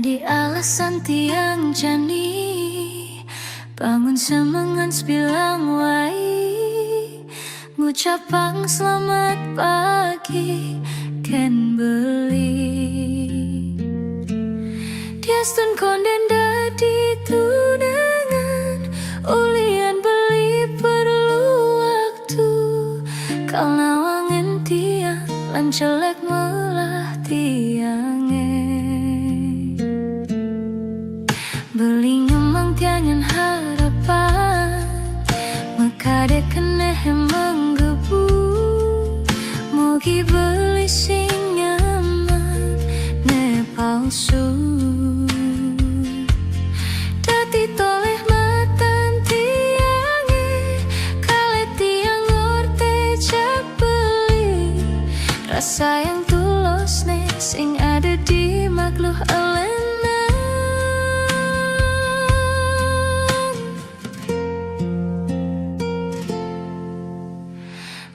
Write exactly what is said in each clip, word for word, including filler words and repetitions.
Di alasan tiang jani, bangun semengan sebilang wai, ngucapang selamat pagi ken beli. Diastun konden dadi tunangan, ulian beli perlu waktu, kal nawangen tiang lan jelek melah tiange. Beli ngemang tiang nyen harapan, mekade keneh menggebu, mogi beli sing nyaman ne palsu. Dadi toleh matan tiange, kale tiang ngorte jak beli, rasa yang tulus ne sing ada di makluh elenan.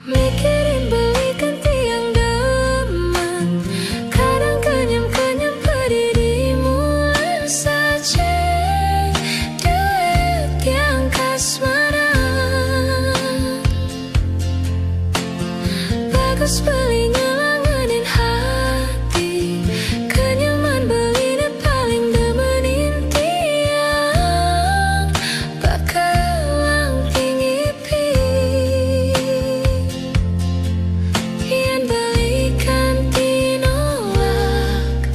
Mikirin beli ken tiang demen, kadang kenyem-kenyem pedidi mulen saja, duit tiang kasmaran. Bagus beli ngelangenin hati, kenyaman beli ne paling demenin tiang, bakalang tingipi. Pian beli kanti nolak,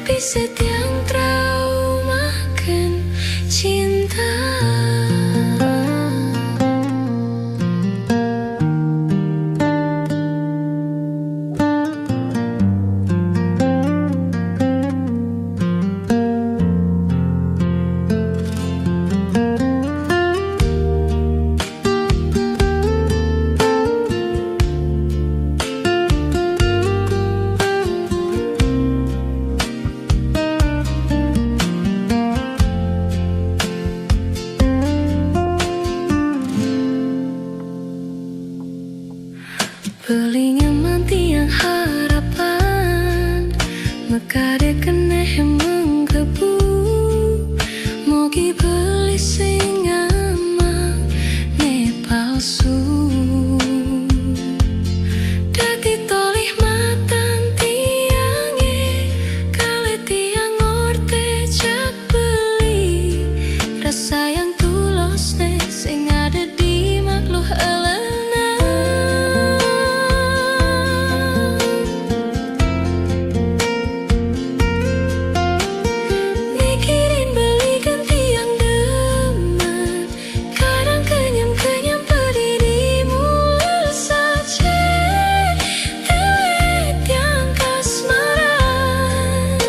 bise tiang trauma ken cinta. Beli nyaman tiang harapan, mekade keneh menggebu, mogi beli sing nyaman ne palsu. Dadi toleh matan tiange, kale tiang ngorte jak beli, rasa yang tulus ne sing ada di makluh elenan. Mikirin beli ken tiang demen, kadang kenyem-kenyem pedidi mulen saja, duit tiang kasmaran.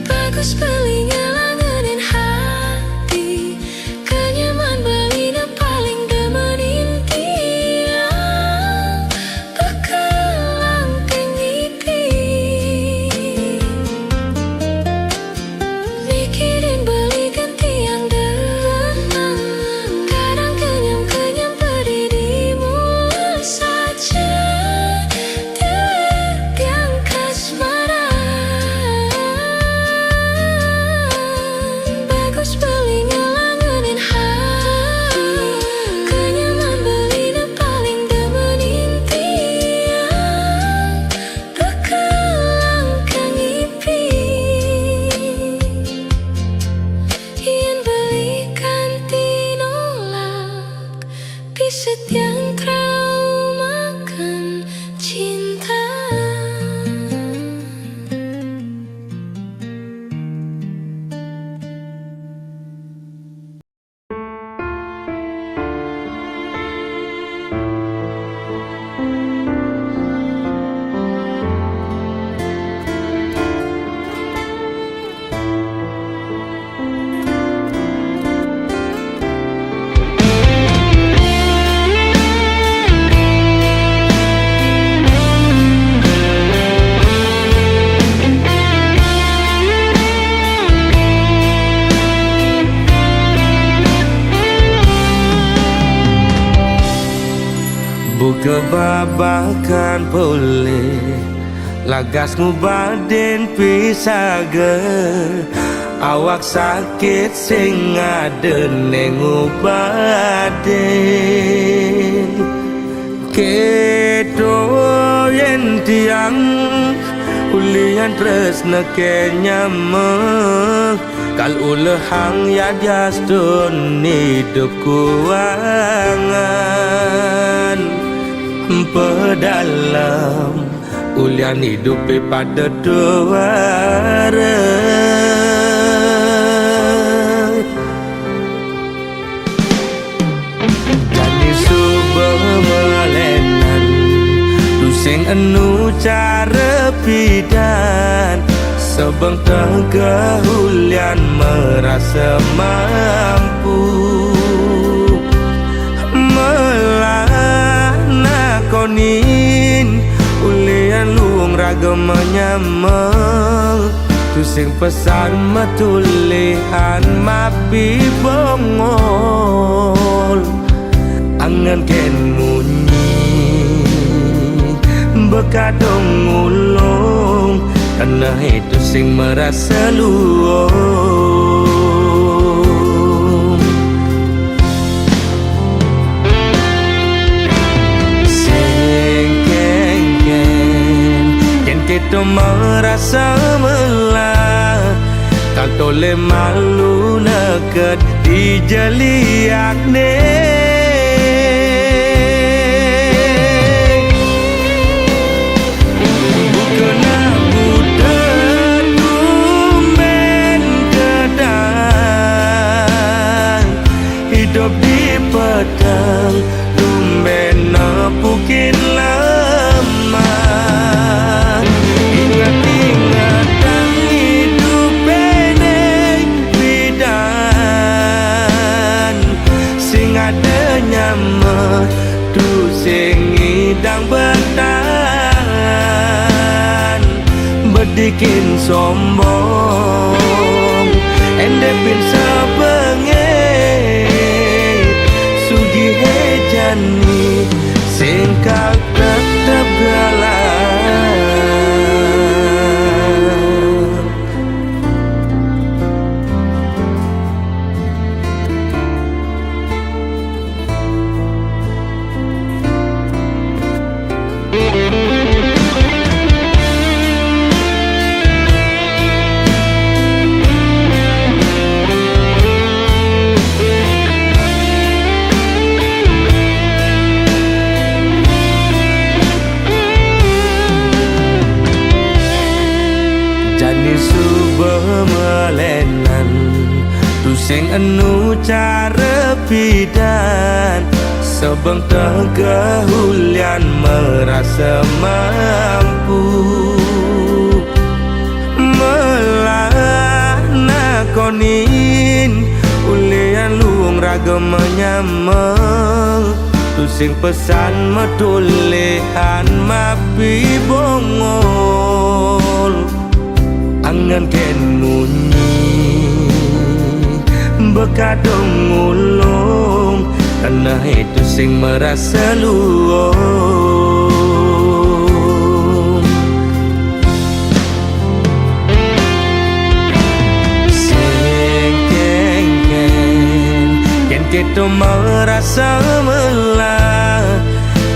Bagus beli ngelangenin hati, kenyaman beli ne paling demenin tiang, bakalang tingipi. Mikirin beli ken tiang demen, kadang kenyem-kenyem pedidi mulen saja, duit tiang kasmaran. Bagus beli ngelangenin hati, kenyaman beli ne paling demenin tiang, bakalang tingipi. Pian beli kanti nolak, bise tiang trauma ken cinta. Buka babakan poleh, Tagas ngubadin pisaga, awak sakit sing ada neng ngubadin. Keto yen tiang ulian tresna kenyama, kal ulehang yadiastun idup kuangan. Pedalem ulian idupe pada tuara. Jani suba malenan, tusing enu cara pidan, sebeng tengkeh ulian merasa mampu. Melah nakonin ulian luung raga menyama, tusing pesan metulihan mapi bongol. Angan ken munyi bekadong ulung, keneh tusing merasa luung. Sing kengken, yen keto merasa melah, kal tole malu neked di jeliakne. Buka nak buta tumben kedang, idup di petang tumben nepukin lemah. Ingat-ingat tang idup eneng bidan, sing ada nyama, tusing ngidang bertahan. Bedikin sombong, endepin sebengeng, sugih jani, sing kal tetep galak. Jani suba malenan, tusing enu cara pidan, sebeng tengkeh ulian merasa mampu. Melah nakonin ulian luung raga menyama, tusing pesan metulihan mapi bongol. Angan ken munyi bekadong ulung, keneh tusing merasa luung. Sing kengken, yen keto merasa melah,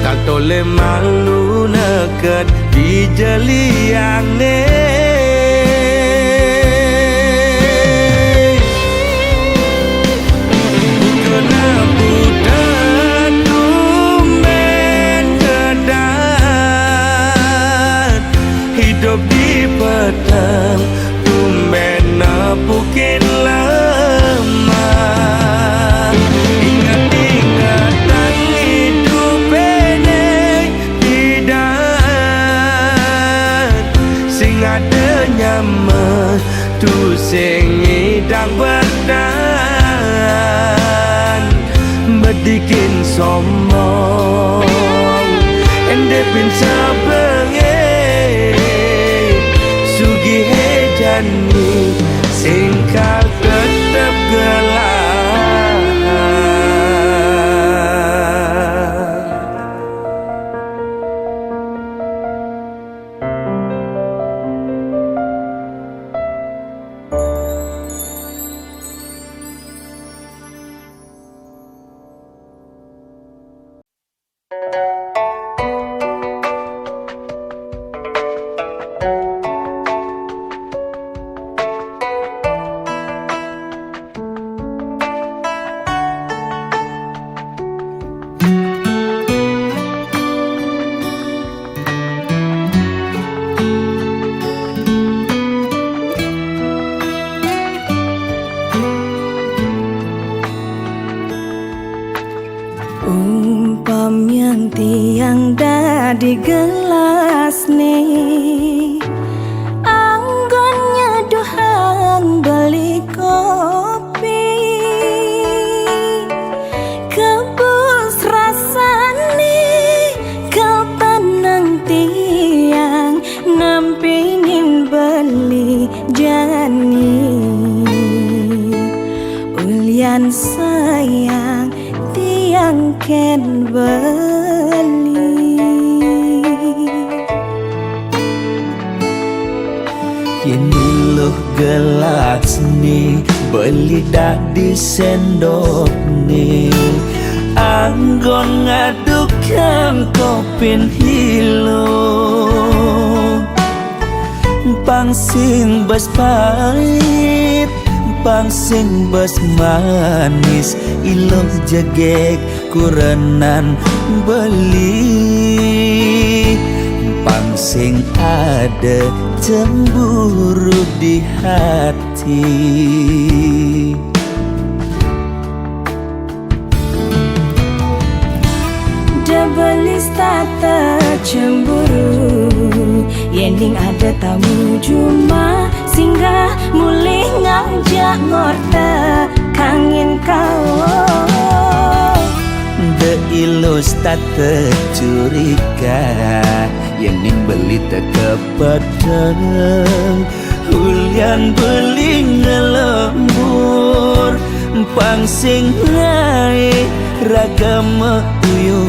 kal tole malu neked di jeliangne. Kena buta tumben kedan, idup di petang tumben nepukin lemah. Ingat-ingat tang idup eneng bidan, sing ada nyama, tusing ngidang bertahan. Bedikin sombong, endepin sebengeng, sugih jani, sing kal tetep galak. Di gelas ni anggon nyeduhang beli kopi. Kebus rasani kau tenang tiang, nampingin beli jani. Ulian sayang tiang ken beli. Yen luh gelas ni beli dadi sendok ni, anggon ngadukang kopin hilo. Pang sing bas pait, pang sing bas manis, iloh jegeg kurenan beli. Pang sing ada cemburu di hati. Debelis tata cemburu, yening ada tamu jumah, singgah mulih ngajak ngorta kangin kau. De ilus tata curiga, yening beli teka peteng. Ulian beli ngelembur, pang sing ngai raga meuyutan.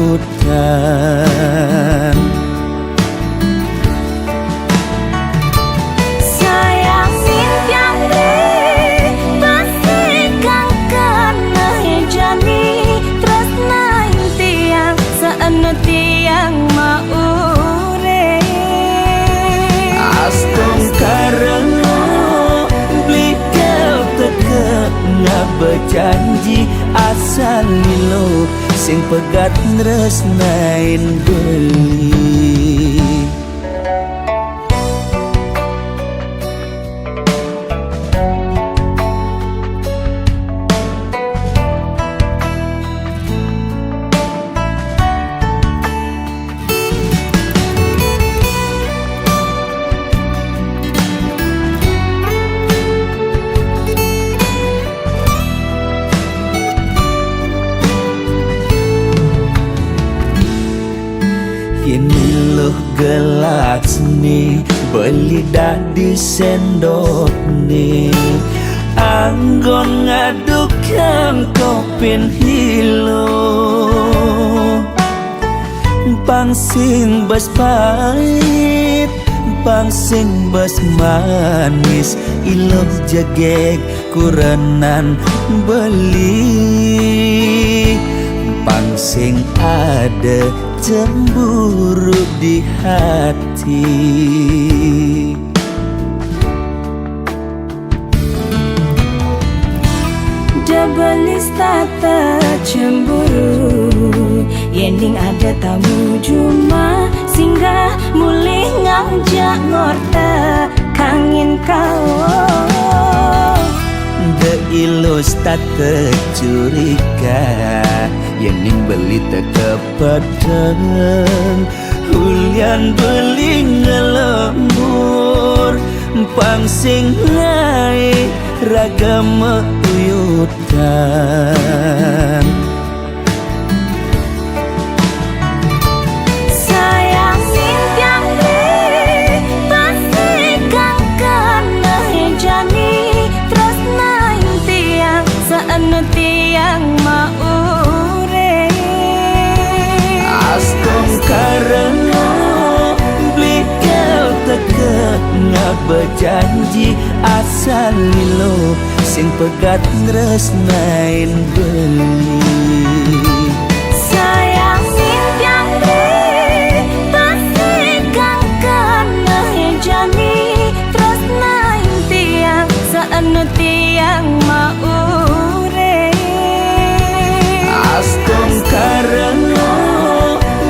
Sayang ning tiang dri, pasti kang keneh jani, tresnain tiang, saena tiang maurip. Astungkara beli kau teka ngaba janji, asal lilo sing pegat nresnain beli. Yen luh gelas ni beli dadi sendok ni, anggon ngadukang kopin hilo. Pang sing bas pait, pang sing bas manis, iloh jegeg kurenan beli. Pang sing ada cemburu di hati. Debelis tata cemburu, yening ada tamu jumah, singgah mulih ngajak ngorta kangin kau. De ilus tata curiga, yening beli teka peteng. Ulian beli ngelembur, pang sing ngai raga meuyutan. Sayang ning tiang dri, pasti kang keneh jani, tresnain tiang, saena tiang maurip. Astungkara beli kau teka ngaba janji, asal lilo sing pegat nresnain beli. Sayang ning tiang dri, pasti kang keneh jani, tresnain tiang, saena tiang maurip. Astungkara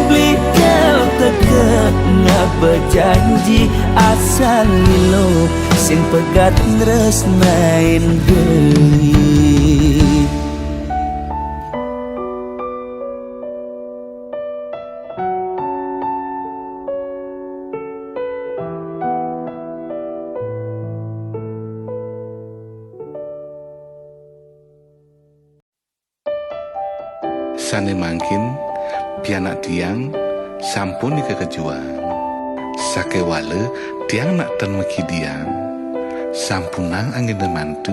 beli kau teka ngaba janji, asal lilo sing pegat nresnain beli. Sané mangkin, pianak tiang sampun nika kajuang. Sakéwala tiang nak ten makidiang, sampunang anggéna mantu,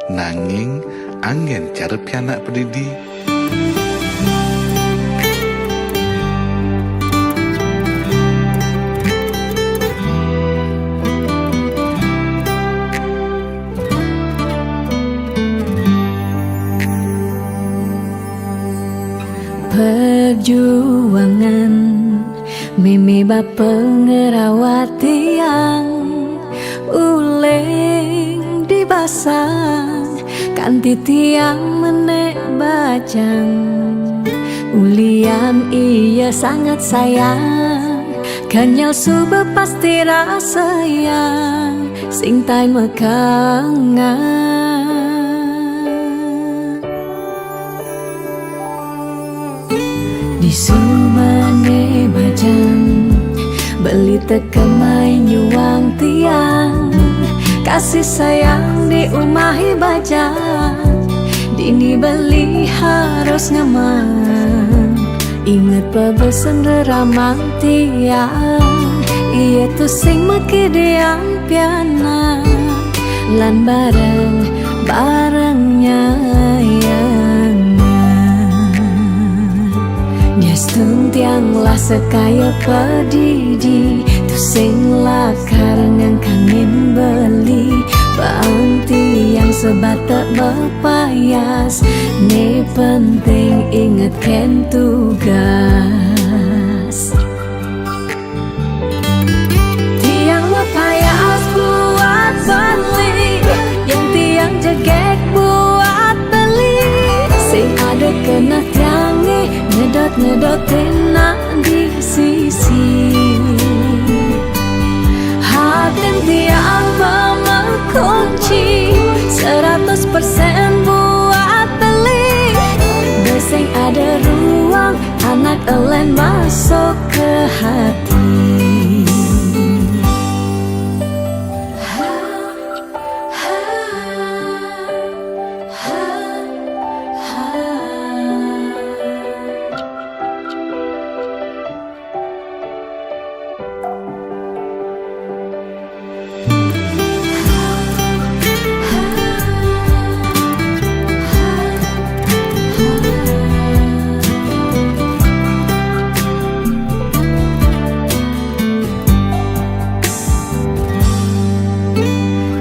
nanging anggén cara pianak padidi. Perjuangan mimi bapa ngrawat tiang, uling dibasang kanti tiang menék bajang. Ulian ia sangat sayang, kenyel suba pasti rasayang, sing taén makangan. Di subané bajang, beli teka mai nyuang tiang. Kasih sayang diumahi bajang, dini beli harus ngemang. Inget pabesen reramang tiang, ia tusing makidiang pianak, lan bareng-bareng nyayangan. Nyastun tiang lah sakaya padidi, tusing lakar ngangkangin beli. Pang tiang sebatek bepayas, né penting inget kén tugas. Tiang mapayas buat beli, yén tiang jegég buat beli. Sing ada keneh tiangé, ngedot-ngedotin nak di sisi. Hatin tiang mama kunci, seratus persen buat beli. Beseng ada ruang anak elen masuk ke hati.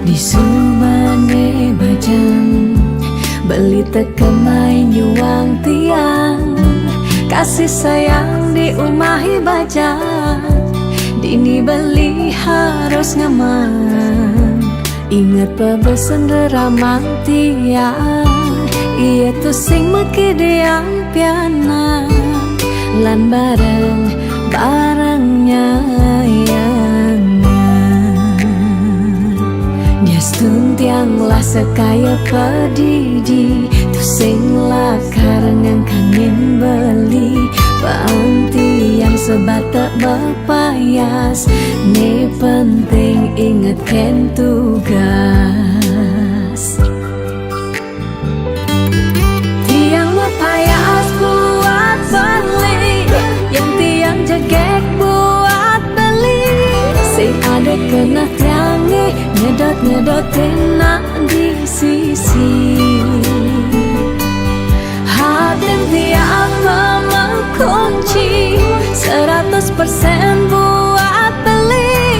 Di subané bajang, beli teka mai nyuang tiang. Kasih sayang diumahi bajang, dini beli harus ngemang. Inget pabesen reramang tiang, ia tusing makidiang pianak, lan bareng-bareng nyayangan. Nyastun tiang lah sakaya padidi, tusing lakar ngangkangin beli. Pang tiang sebatek bepayas, né penting inget kén tugas. Tiang mapayas buat beli, yén tiang jegég buat beli. Sing ada keneh tiangé, ngedot-ngedotin nak di sisi. Hatin tiang mama kunci, seratus persen buat beli.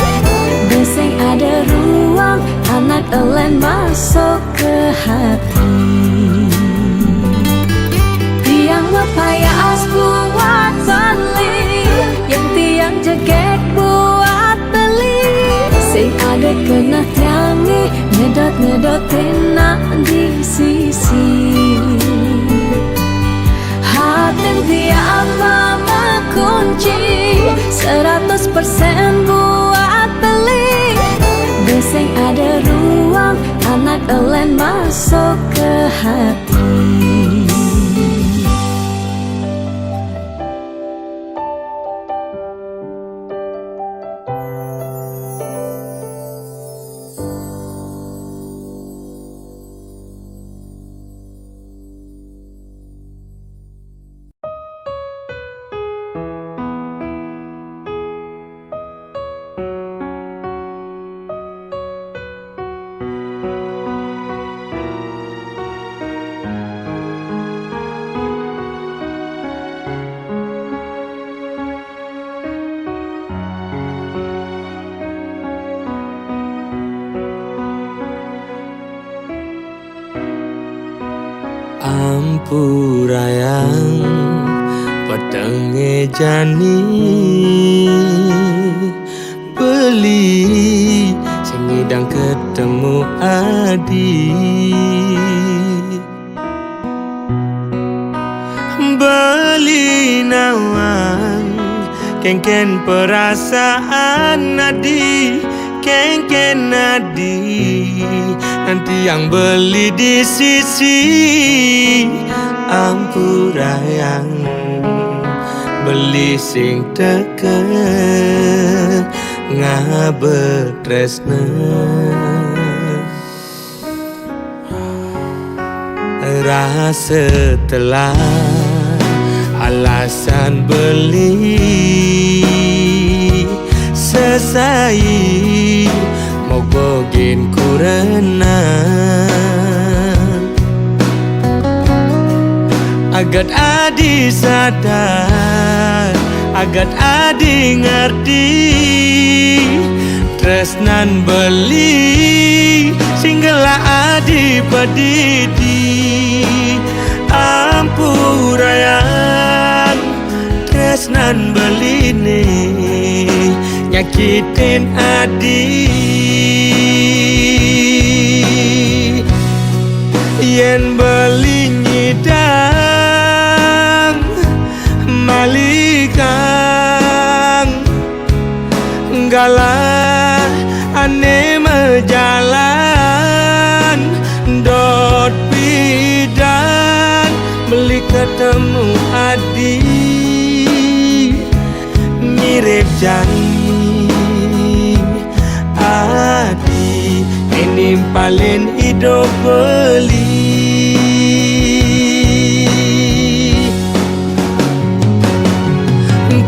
Beseng ada ruang anak elen masuk ke hati. Tiang mapayas buat beli, yén tiang jegég buat beli. Sing ada keneh tiangé, ngedot-ngedotin nak di sisi. Hatin tiang mama kunci, seratus persen buat beli. Beseng ada ruang anak elen masuk ke hati. Ampurayang petenge jani, beli sing ngidang ketemu adi. Beli nawang kengken perasaan adi, kengken adi nantiang beli di sisi. Ampurayang beli sing teka ngaba tresna. Rasa telah alasan beli sesai mogogin kurenan. Agat adi sadar, agat adi ngerti, tresnan beli sing gelah adi pedidi. Ampurayang tresnan beli ni nyakitin adi. Yen beli ngidang malikang, galah ane majalan dot pidan beli ketemu adi. Mirip jani adi, ini paling idup beli.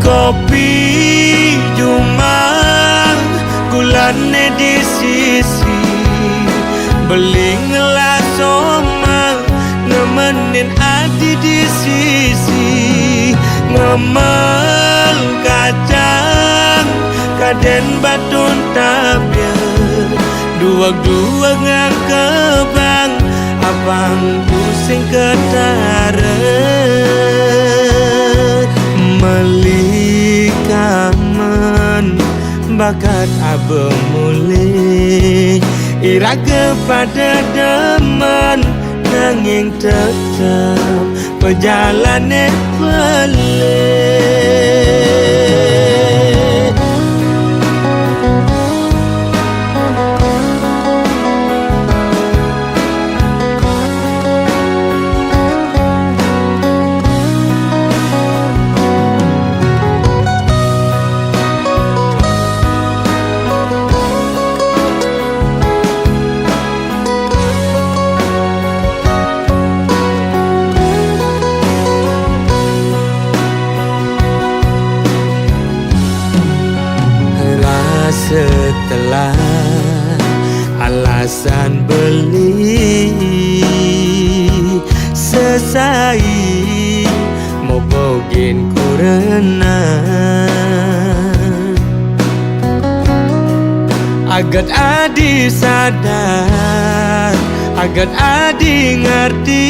Kopi jumang gulane di sisi, beli ngelah somang nemenin adi di sisi. Ngemel kacang kaden batun tapian, duag-duag ngang kebang, abang pusing ketara. Meli kamen bakat abang mulih, iraga pada demen, nanging tetep pejalane pelih. Rasa telah alasan beli sesai mobogin kurenan. Agat adi sadar, agat adi ngerti,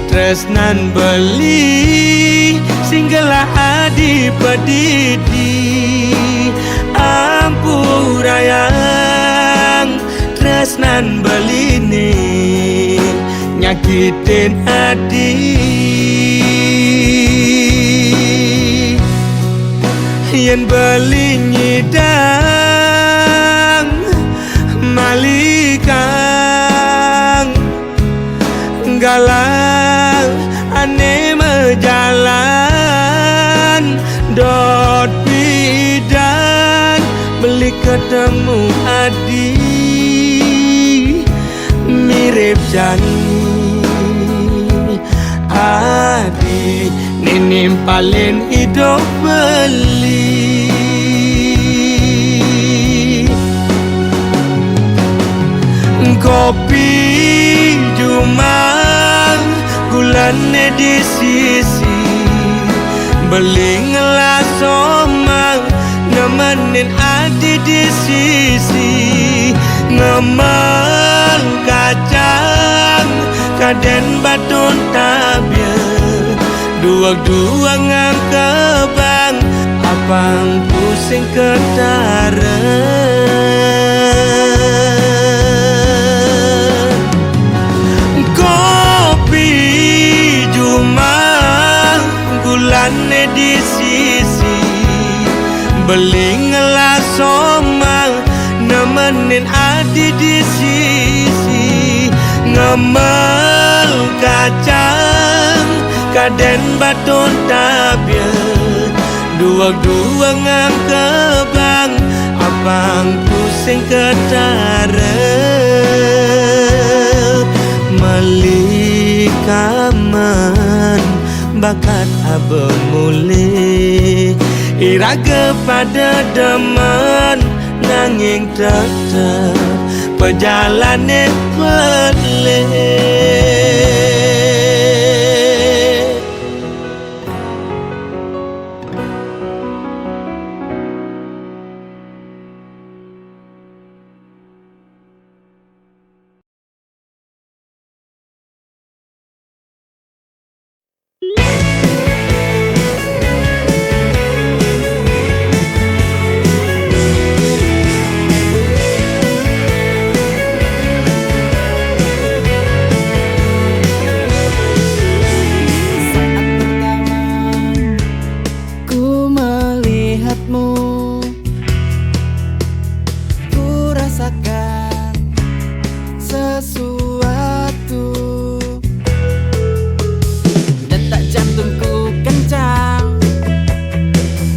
tresnan beli sing gelah adi pedidi. Ampurayang tresnan beli ni nyakitin adi. Yen beli ngidang malikang, galah ane majalan dot pidan beli ketemu adi. Mirip jani adi, nining paling idup beli. Kopi jumang gulane di sisi, beli ngelah somang nemenin adi di sisi. Ngemel kacang Kaden batun tabia, duag-duag ngan kebang, apang pusing ketara. Kopi jumah, gulane di sisi, beli ngelas somang, nemenin adi di sisi, ngemel kacang, kaden batun tabia, duag-duag ngan kebang, apang pusing ketara. Meli kaman bakat aba mule, iraga pada demen, nanging tetep pejalane pelih. Saat pertama ku melihatmu, ku rasakan sesuatu. Detak jantungku kencang,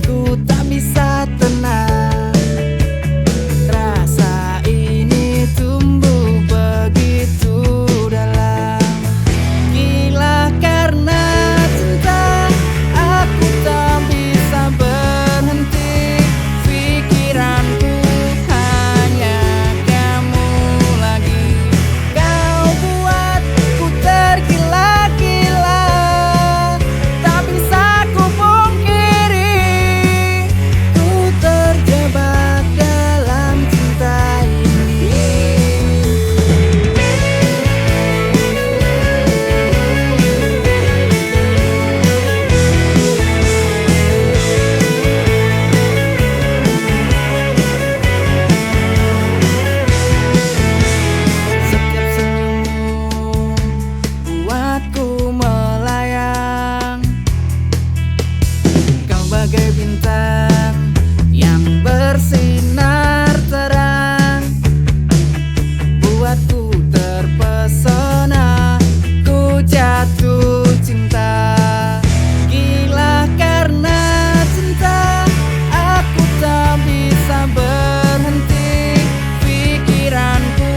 ku tak bisa tenang. Rasa ini tumbuh begitu dalam. Gila karena cinta, aku tak bisa berhenti. Pikiranku hanya kamu lagi. Kau buat ku tergila-gila, tak bisa ku pungkiri. Ku terjebak dalam cinta ini. Setiap senyummu buatku melayang. Kau bagai bintang yang bersinar terang, buatku terpesona. Ku jatuh cinta, gila karena cinta. Aku tak bisa berhenti. Pikiranku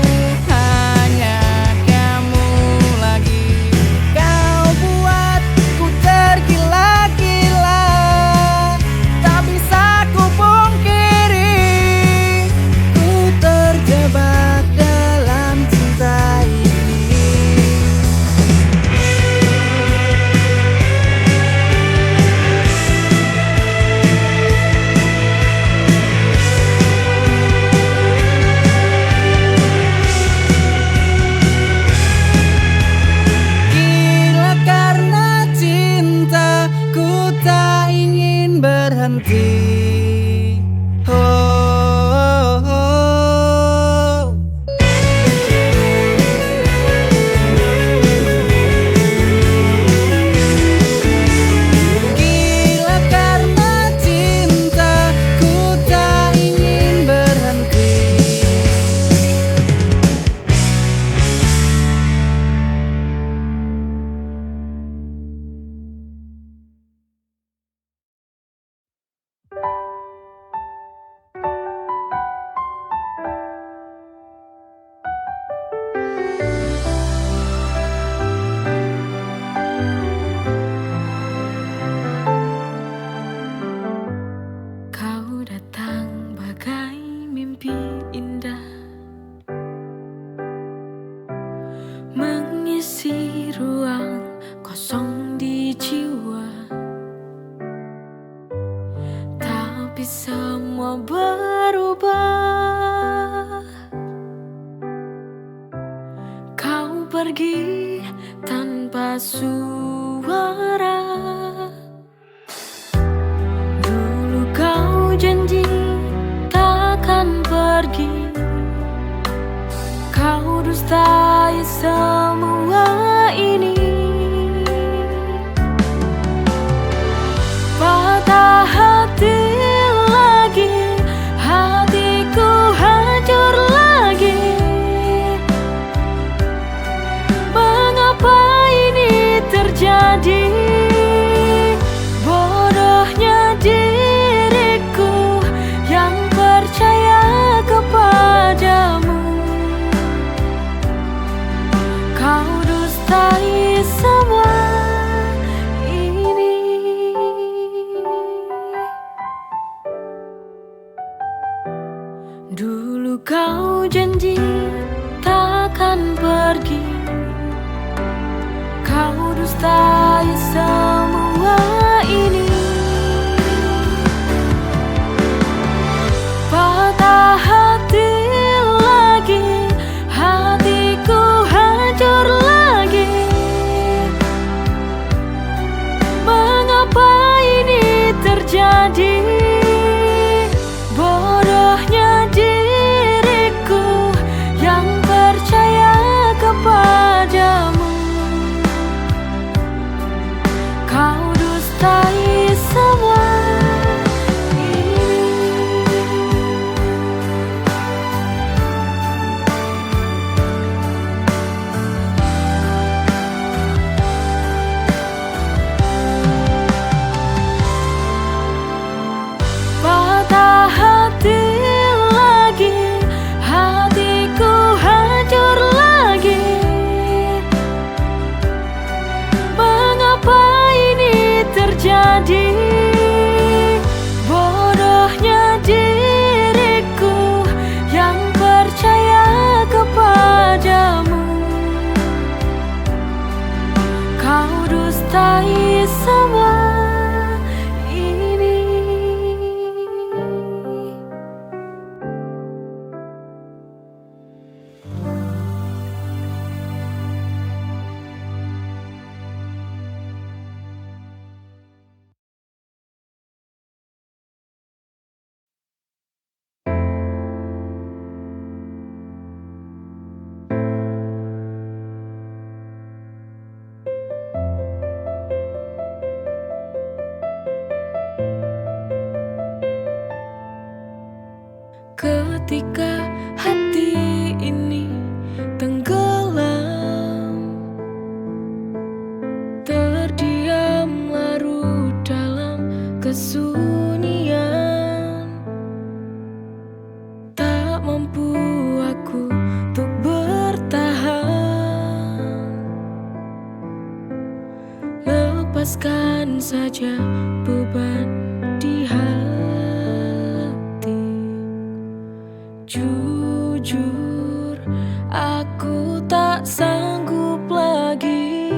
hanya kamu lagi. Kau buat ku tergila-gila, tak bisa ku pungkiri. Ku terjebak dalam cinta ini. Gila karena cinta, ku tak ingin berhenti. Oh, oh, oh. Gila karena cinta, ku tak ingin berhenti. Kau datang bagai mimpi indah, mengisi ruang kosong di jiwa. Tapi semua berubah. Kau pergi tanpa suara. Dulu kau janji takkan pergi, kau dustai semua ini. Patah hati lagi, hatiku hancur lagi. Mengapa ini terjadi? Bodohnya diriku yang percaya kepadamu. Kau dustai semua ini. Dulu kau janji takkan pergi, kau dustai semua ini. Patah hati lagi, hatiku hancur lagi. Mengapa ini terjadi? Bodohnya diriku yang percaya kepadamu. Kau dustai semua ini. Patah hati lagi, hatiku hancur lagi. Mengapa ini terjadi? Bodohnya diriku yang percaya kepadamu. Kau dustai semua ini. Ketika hati ini tenggelam, terdiam larut dalam kesunyian, tak mampu aku untuk bertahan. Lepaskan saja beban di hati. Jujur, aku tak sanggup lagi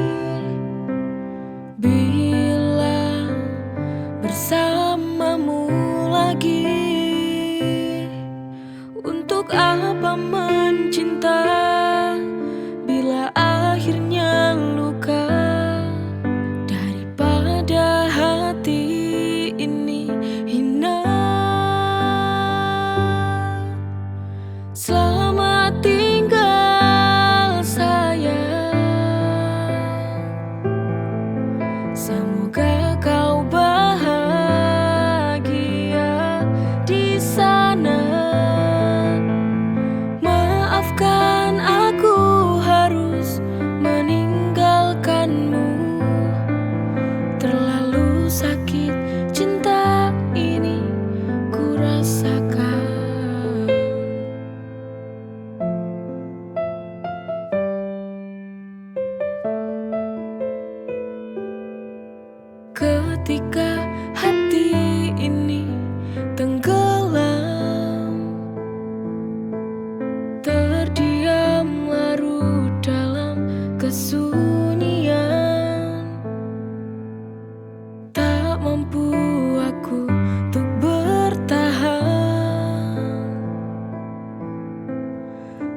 bila bersamamu lagi. Untuk apa mencinta bila akhirnya luka? Daripada hati ini hina. Selamat tinggal, sayang. Semoga kau bahagia di sana. Maafkan aku harus meninggalkanmu. Terlalu sakit cinta ini ku rasakan. Ketika hati ini tenggelam, terdiam larut dalam kesunyian, tak mampu aku untuk bertahan.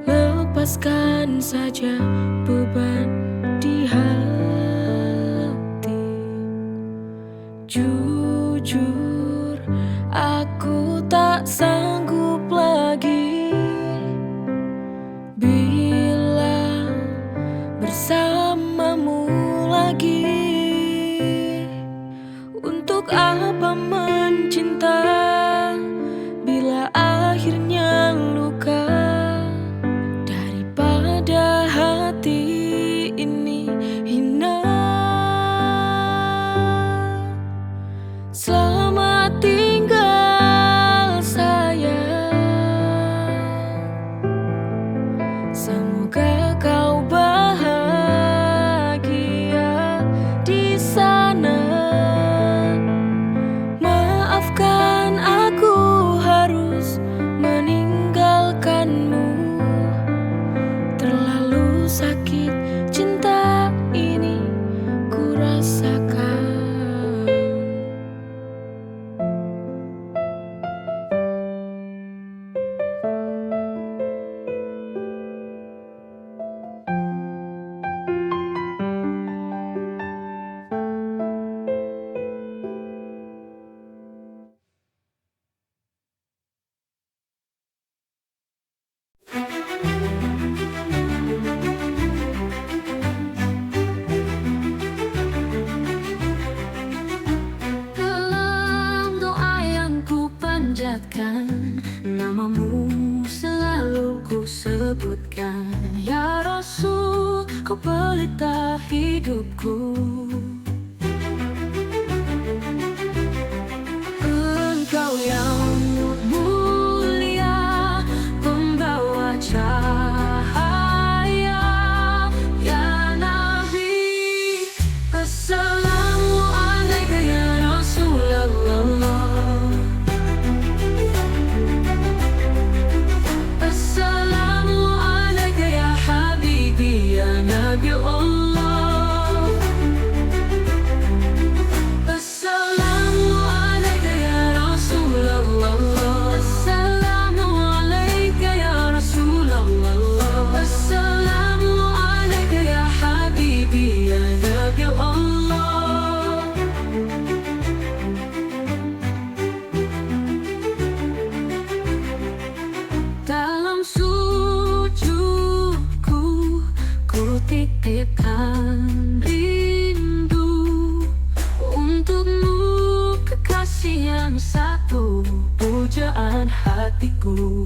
Lepaskan saja beban di hati. Jujur, aku tak sanggup lagi bila bersamamu lagi. Untuk apa mencinta bila akhirnya luka? Daripada hati ini hina. Selamat tinggal, sayang. Semoga kau bahagia di sana. Maafkan aku harus meninggalkanmu. Terlalu sakit cinta ini ku rasakan. Dalam doa yang ku panjatkan, namamu selalu ku sebutkan. Ya Rasul, kau pelita hidupku. Engkau yang mulia, pembawa cahaya, ya Nabi. Assalamu alaika ya Rasulullah. Assalamu alaika ya habibi ya Nabi Allah. Assalamu alaika ya Rasulullah. Assalamu alaika ya Rasulullah. Assalamu alaika ya habibi ya Nabi Allah. Dalam sujudku, ku titipkan rindu untukmu, kekasih yang satu, pujaan hatiku.